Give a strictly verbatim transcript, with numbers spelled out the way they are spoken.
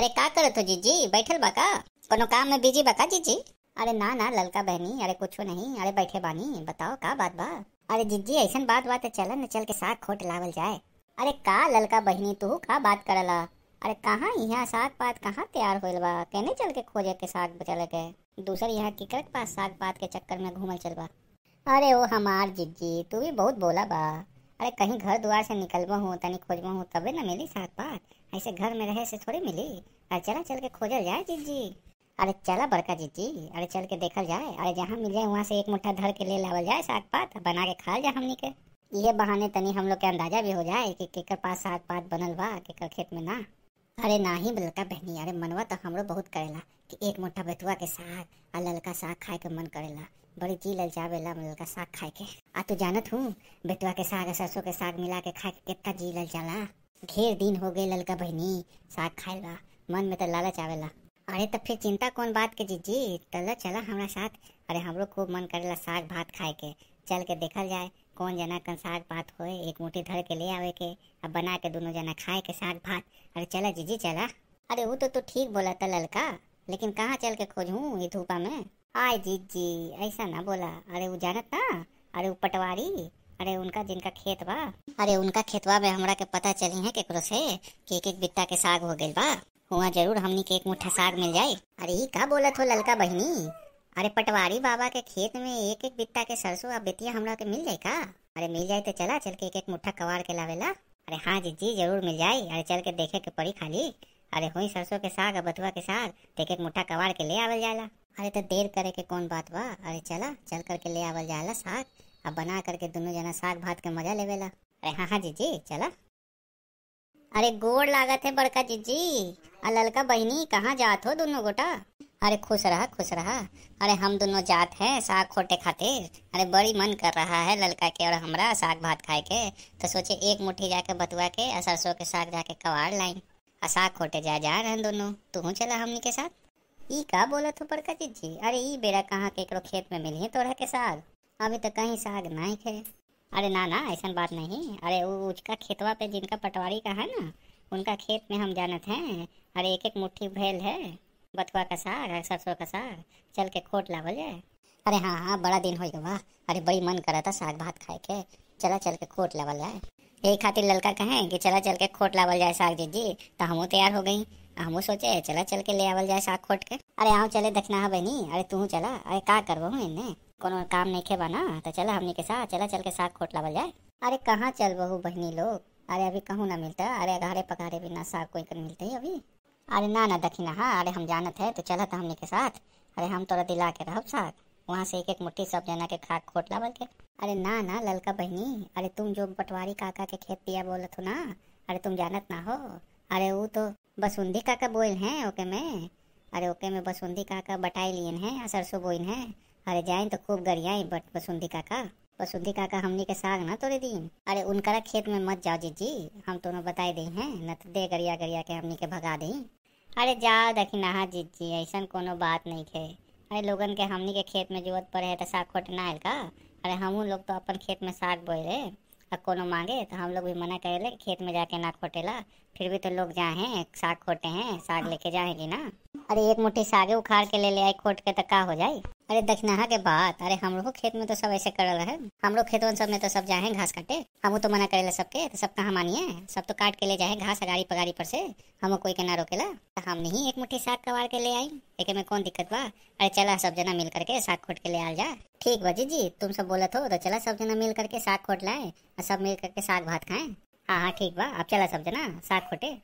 अरे का करत हो जिज्जी, बैठल बा का? कोनो काम में बिजी बा का जिज्जी? अरे ना ना ललका बहिनी, अरे कुछो नहीं, अरे बैठे बानी, बताओ का बात बा? अरे जिज्जी अइसन बात बा त चला न, चल के साग खोट लावल जाए। अरे का ललका बहिनी, तू का बात करला? अरे कहाँ यहाँ साग पात कहाँ तैयार होइल बा? केने चल के खोजे के साग चले के? दूसर यहाँ केकर के पास साग पात के चक्कर में घूमल चल बा? अरे ओ हमार जिज्जी, तू भी बहुत बोला बा। अरे कहीं घर दुआर से निकलबो हूँ, तनी खोजबो हूँ, तबे न मिली साग पात। ऐसे घर में रहे से थोड़ी मिली। अरे चला चल के खोजल जाए जिज्जी। अरे चला बड़का जिज्जी, अरे चल के देखल जाए। अरे जहाँ मिल जाए वहाँ से एक मुट्ठा धर के ले लावल जाए साग पात, बना के खाल जाए हमनी के। इहे बहाने तनी हम लोग के अंदाजा भी हो जाए कि केकर पास साग पात बनल बा, केकर खेत में ना। अरे नाही ललका बहिनी, अरे मनवा तो हमरो बहुत करेला कि एक मुट्ठा बेतुआ के साग आ ललका साग खाए के मन करेला। बड़ी जी ललचावेला ललका साग खाए के। आ तू जानत हूँ, बेतुआ के साग आ सरसों के साग मिला के खाए के कितना जी ललचाला। ढेर दिन हो गए ललका बहिनी, साग खाइल बा, मन में तो लालच आवेला। अरे तो फिर चिंता कौन बात के जिज्जी, चला चला हमरा साथ। अरे हमरो खूब मन करेला साग भात खाए के। चल के देखल जाए कौन जना कन साग भात होए, एक मुट्ठी धर के ले आवे के, अब बना के दोनों जना खाए के साग भात। अरे चला जिज्जी चला। अरे वो तो तू ठीक बोला था ललका, लेकिन कहाँ चल के खोजूं ई धूपा में? आय जिज्जी, ऐसा ना बोला। अरे वो जानत ना, अरे वो पटवारी, अरे उनका जिनका खेत बा, अरे उनका खेतवा में हमरा के पता चली है केकरो से कि एक एक बित्ता के साग हो गइल बा। हुआ जरूर हमनी के एक मुट्ठा साग मिल जाए। अरे ई का बोलत हो ललका बहिनी? अरे पटवारी बाबा के खेत में एक एक बित्ता के सरसों आ बेतिया हमरा के मिल जाए का? अरे मिल जाए तो चला चल के एक एक मुट्ठा कवार के लावेला। अरे हाँ जिज्जी, जरूर मिल जाए। अरे चल के देखे के पड़ी खाली। अरे हुई सरसों के साग आ बथुआ के साग, तो एक एक मुट्ठा कवार के ले आवल जाला। अरे तो देर करे के कौन बात बा? अरे चला चल करके ले आवल जाला साग, अब बना करके दोनों जना साग भात के मजा लेवेला। अरे हाँ हाँ जिज्जी चला। अरे गोड़ लागत है बड़का जिज्जी, आ ललका बहिनी कहाँ जात हो दोनों गोटा? अरे खुश रहा खुश रहा। अरे हम दोनों जात हैं साग खोटे खातिर। अरे बड़ी मन कर रहा है ललका के और हमरा साग भात खाए के, तो सोचे एक मुट्ठी जाके बथुआ के आ सरसों के साग जाके कवार लाई। आ साग खोटे जा जा रहे दोनों, तू चला हमनी के साथ। ई का बोलत हो बड़का जिज्जी? अरे ई बेरा कहाँ केकरो खेत में मिली है तोरा के साग? अभी तो कहीं साग नहीं खे। अरे ना ना, ऐसन बात नहीं। अरे उ उचका खेतवा पे जिनका पटवारी का है ना, उनका खेत में हम जानत हैं। अरे एक एक मुट्ठी भेल है बथुआ का साग और सरसों का साग, चल के खोट लावल जाए। अरे हाँ हाँ, बड़ा दिन हो गवा। अरे बड़ी मन करता साग भात खाए के, चला चल के खोट लावल जाए। यही खातिर ललका कहे कि चला चल के खोट लावल जाए साग जिज्जी, तो हमहू तैयार हो गई। हमहू सोचे चला चल के ले आवल जाए साग खोट के। अरे आओ चले दखिनहा बहिनी, अरे तू चला। अरे का करबो हूँ इन्ने, कोनो काम नहीं खेबा ना, तो चला हमनी के साथ, चला चल के साग खोट लावल जाए। अरे कहाँ चल बहू बहिनी लोग, अरे अभी कहूँ ना मिलता। अरे अघारे पघारे भी ना साग कोई कर मिलते ही अभी। अरे ना ना दखिनहा, अरे हम जानत है तो चलत हमनी के साथ। अरे हम तोरा दिला के रहब साग, वहाँ से एक एक मुट्ठी सब जना के खा खोट लावल के। अरे ना ना ललका बहिनी, अरे तुम जो पटवारी काका के खेत दिया बोलत हो ना, अरे तुम जानत ना हो। अरे वो तो बसुंदी काका बोइल हैं ओके में। अरे ओके में बसुंदी काका बटाई लियन हैं आ सरसों बोइन हैं। अरे जाइन तो खूब गरियाई बट बसुंदी काका, बसुंदी काका हमनी के साग ना तोड़े दीन। अरे उनकरा खेत में मत जाओ जिज्जी, हम दोनों बताई दे हैं, न तो दे गरिया गरिया के हमनी के भगा दे। अरे जाओ दखिनहा जिज्जी, ऐसन कोनो बात नहीं खे। अरे लोगन के हमनी के खेत में जरूरत पड़े है तो साग खोटे ना आयल का? अरे हमहू लोग तो अपन खेत में साग बोए रहे, आ कोनो मांगे तो हम लोग भी मना करेले कि खेत में जाके ना खोटेला, फिर भी तो लोग जा हैं साग खोटे हैं, साग लेके जाएंगे ना। अरे एक मुट्ठी सागे उखाड़ के ले ले आई खोट के तो का हो जाई? अरे दखिनहा के बात, अरे हमरो खेत में तो सब ऐसे करल रहे, हमरो खेतवन सब में तो सब जाए हैं घास काटे, हमहू तो मना करेला सबके, तो सब कहाँ मानिए, सब तो काट के ले जाए हैं घास अगाड़ी पगाड़ी पर से, हमहू कोई के ना रोकेला। तो हमनी ही एक मुट्ठी साग कवार के ले आई, एके में कौन दिक्कत बा? अरे चला सब जना मिल करके साग खोट के ले आल जा। ठीक बा जिज्जी, तुम सब बोलत हो तो चला सब जना मिल करके साग खोट लाए और सब मिल करके साग भात खाएं। हाँ हाँ ठीक बा, अब चला सब जना साग खोटे।